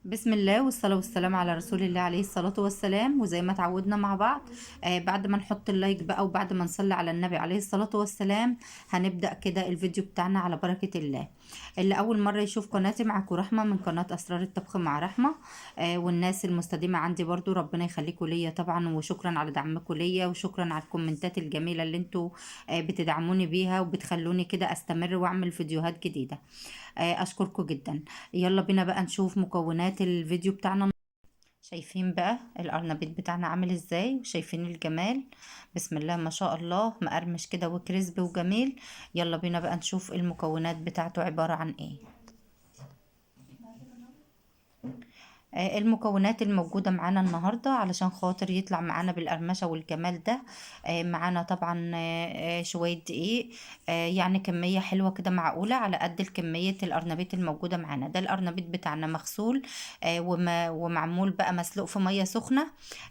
بسم الله والصلاة والسلام على رسول الله عليه الصلاة والسلام. وزي ما تعودنا مع بعض، بعد ما نحط ال like بقى وبعد ما نصلي على النبي عليه الصلاة والسلام هنبدأ كده الفيديو بتاعنا على بركة الله. اللي أول مرة يشوف قناتي معاكم رحمة من قناة أسرار الطبخ مع رحمة، والناس المستديمة عندي برضو ربنا يخليكم ليا طبعا، وشكرا على دعمكم ليا، وشكرا على الكومنتات الجميلة اللي انتوا بتدعموني بيها وبتخلوني كده أستمر وأعمل فيديوهات جديدة. أشكركم جدا. يلا بينا بقى نشوف مكونات الفيديو بتاعنا. شايفين بقى القرنبيط بتاعنا عامل ازاي، وشايفين الجمال، بسم الله ما شاء الله، مقرمش كده وكريسبي وجميل. يلا بينا بقى نشوف المكونات بتاعته عبارة عن ايه. المكونات الموجودة معانا النهاردة علشان خاطر يطلع معانا بالقرمشة والجمال ده، معانا طبعا شوية دقيق، يعني كمية حلوة كده معقولة على قد الكمية القرنبيط الموجودة معانا. ده القرنبيط بتاعنا مغسول، ومعمول بقى مسلوق في مية سخنة،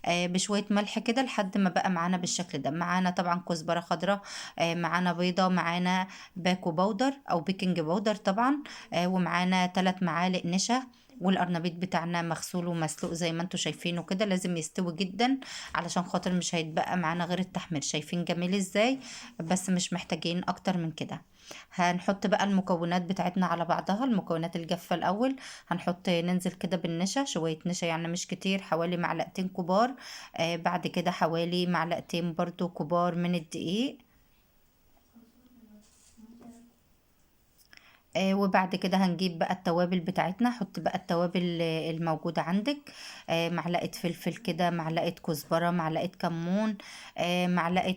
بشوية ملح كده لحد ما بقى معانا بالشكل ده. معانا طبعا كزبرة خضراء، معانا بيضة، معانا باكو powder أو baking powder طبعا، ومعانا 3 معالق نشا. والقرنبيط بتاعنا مغسول ومسلوق زي ما انتوا شايفينه كده، لازم يستوي جدا علشان خاطر مش هيتبقى معانا غير التحمير. شايفين جميل ازاي؟ بس مش محتاجين اكتر من كده. هنحط بقى المكونات بتاعتنا على بعضها. المكونات الجافة الاول ننزل كده بالنشا، شوية نشا يعني مش كتير، حوالي معلقتين كبار. بعد كده حوالي معلقتين برضو كبار من الدقيق. وبعد كده هنجيب بقى التوابل بتاعتنا. حط بقى التوابل الموجودة عندك، معلقة فلفل كده، معلقة كزبرة، معلقة كمون، معلقة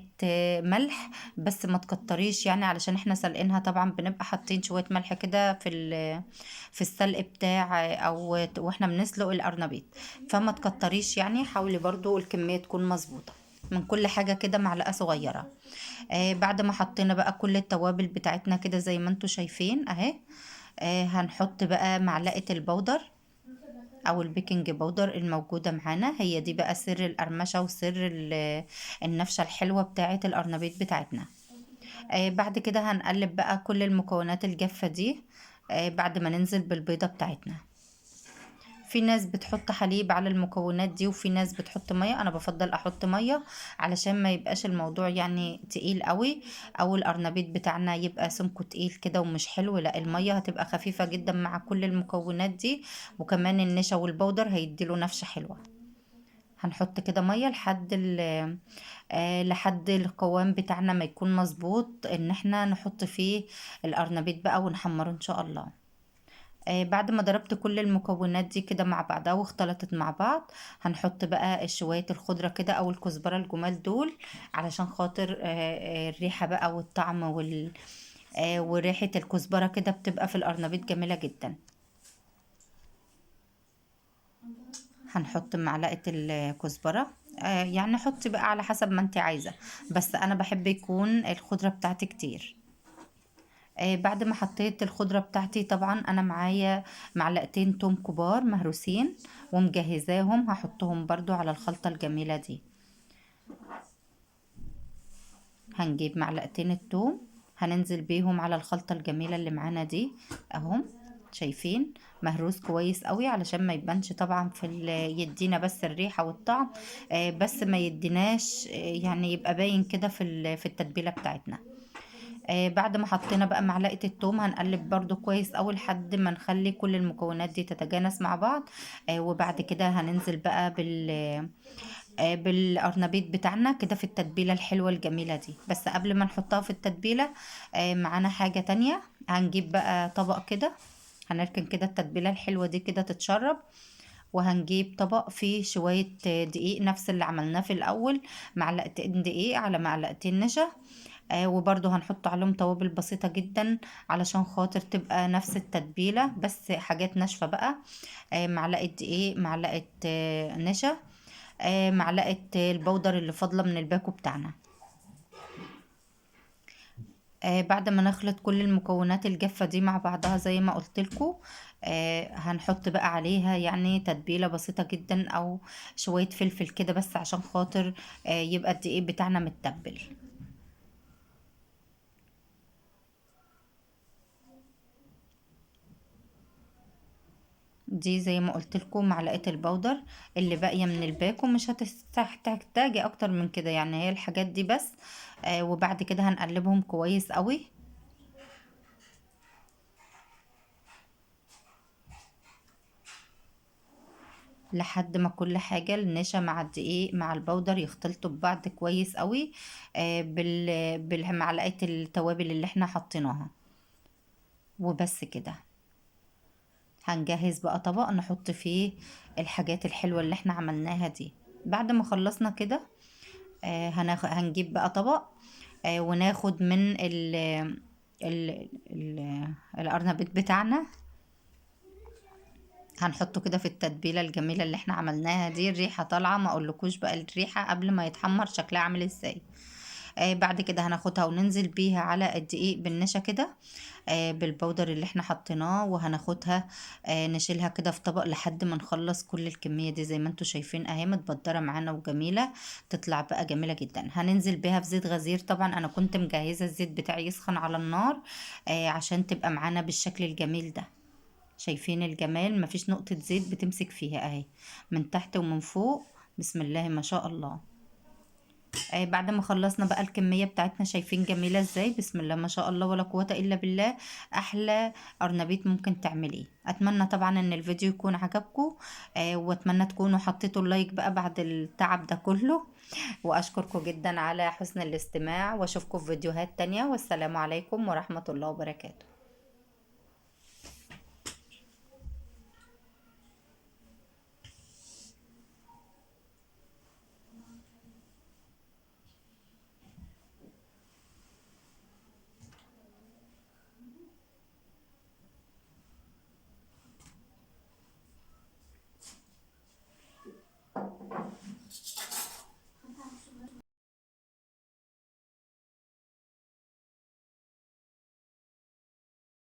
ملح، بس ما تكتريش يعني علشان احنا سلقينها طبعا بنبقى حاطين شوية ملح كده في السلق بتاع، او واحنا بنسلق القرنبيط، فما تكتريش يعني، حاولي برضو الكمية تكون مظبوطة من كل حاجة كده، معلقة صغيرة. بعد ما حطينا بقى كل التوابل بتاعتنا كده زي ما انتوا شايفين اهي، هنحط بقى معلقة ال powder او ال baking powder الموجودة معانا. هي دي بقى سر القرمشة وسر النفشة الحلوة بتاعة القرنبيط بتاعتنا. بعد كده هنقلب بقى كل المكونات الجافة دي، بعد ما ننزل بالبيضة بتاعتنا. في ناس بتحط حليب على المكونات دي وفي ناس بتحط مية، انا بفضل احط مية علشان ما يبقاش الموضوع يعني تقيل قوي، او القرنبيط بتاعنا يبقى سمكه تقيل كده ومش حلو. لا، المية هتبقى خفيفة جدا مع كل المكونات دي، وكمان النشا والبودر هيديله نفشه حلوة. هنحط كده مية لحد القوام بتاعنا ما يكون مظبوط ان احنا نحط فيه القرنبيط بقى ونحمره ان شاء الله. بعد ما ضربت كل المكونات دي كده مع بعضها واختلطت مع بعض، هنحط بقى شوية الخضرة كده او الكزبرة الجمال دول علشان خاطر الريحة بقى والطعم وريحة الكزبرة كده بتبقى في القرنبيط جميلة جدا. هنحط معلقة الكزبرة، يعني حطي بقى على حسب ما انت عايزة، بس انا بحب يكون الخضرة بتاعتي كتير. بعد ما حطيت الخضرة بتاعتي طبعا انا معايا معلقتين توم كبار مهروسين ومجهزاهم، هحطهم برضو على الخلطة الجميلة دي. هنجيب معلقتين التوم هننزل بيهم على الخلطة الجميلة اللي معانا دي اهم، شايفين مهروس كويس قوي علشان ما يبانش طبعا في يدينا بس الريحة والطعم، بس ما يديناش، يعني يبقى باين كده في التتبيلة بتاعتنا. بعد ما حطينا بقى معلقة التوم هنقلب برضو كويس قوي لحد ما نخلي كل المكونات دي تتجانس مع بعض. وبعد كده هننزل بقى بالقرنبيط بتاعنا كده في التتبيلة الحلوة الجميلة دي. بس قبل ما نحطها في التتبيلة، معانا حاجة تانية. هنجيب بقى طبق كده، هنركن كده التتبيلة الحلوة دي كده تتشرب، وهنجيب طبق فيه شوية دقيق نفس اللي عملناه في الأول، معلقتين دقيق على معلقتين نشا، وبرضو هنحط عليهم توابل بسيطة جدا علشان خاطر تبقى نفس التتبيلة بس حاجات ناشفة بقى. معلقة دقيق، معلقة نشا، معلقة البودر اللي فاضلة من الباكو بتاعنا. بعد ما نخلط كل المكونات الجافة دي مع بعضها زي ما قلت لكم، هنحط بقى عليها تتبيلة بسيطة جدا او شوية فلفل كده بس عشان خاطر، يبقى الدقيق بتاعنا متبل. دي زي ما قلت لكم معلقه البودر اللي باقية من الباكو، مش هتحتاجي اكتر من كده، يعني هي الحاجات دي بس. وبعد كده هنقلبهم كويس قوي. لحد ما كل حاجة النشا مع الدقيق مع البودر يختلطوا ببعض كويس قوي، بالمعلقة التوابل اللي احنا حطيناها. وبس كده هنجهز بقى طبق نحط فيه الحاجات الحلوة اللي احنا عملناها دي. بعد ما خلصنا كده، هنجيب بقى طبق، وناخد من القرنبيط بتاعنا، هنحطه كده في التتبيلة الجميلة اللي احنا عملناها دي. الريحة طالعة، ما اقولكوش بقى الريحة قبل ما يتحمر شكلها عامل ازاي. بعد كده هناخدها وننزل بيها على الدقيق بالنشا كده، بالبودر اللي احنا حطيناه، وهناخدها، نشيلها كده في طبق لحد ما نخلص كل الكمية دي. زي ما انتوا شايفين اهي متبدرة معانا وجميلة، تطلع بقى جميلة جدا. هننزل بيها في زيت غزير، طبعا انا كنت مجهزة الزيت بتاعي يسخن على النار، عشان تبقى معانا بالشكل الجميل ده. شايفين الجمال؟ مفيش نقطة زيت بتمسك فيها اهي من تحت ومن فوق، بسم الله ما شاء الله. بعد ما خلصنا بقى الكمية بتاعتنا، شايفين جميلة ازاي؟ بسم الله ما شاء الله ولا قوة الا بالله، احلى قرنبيط ممكن تعمليه. اتمنى طبعا ان الفيديو يكون عجبكم، واتمنى تكونوا حطيتوا اللايك بقى بعد التعب ده كله، واشكركم جدا على حسن الاستماع، واشوفكم في فيديوهات تانية، والسلام عليكم ورحمة الله وبركاته.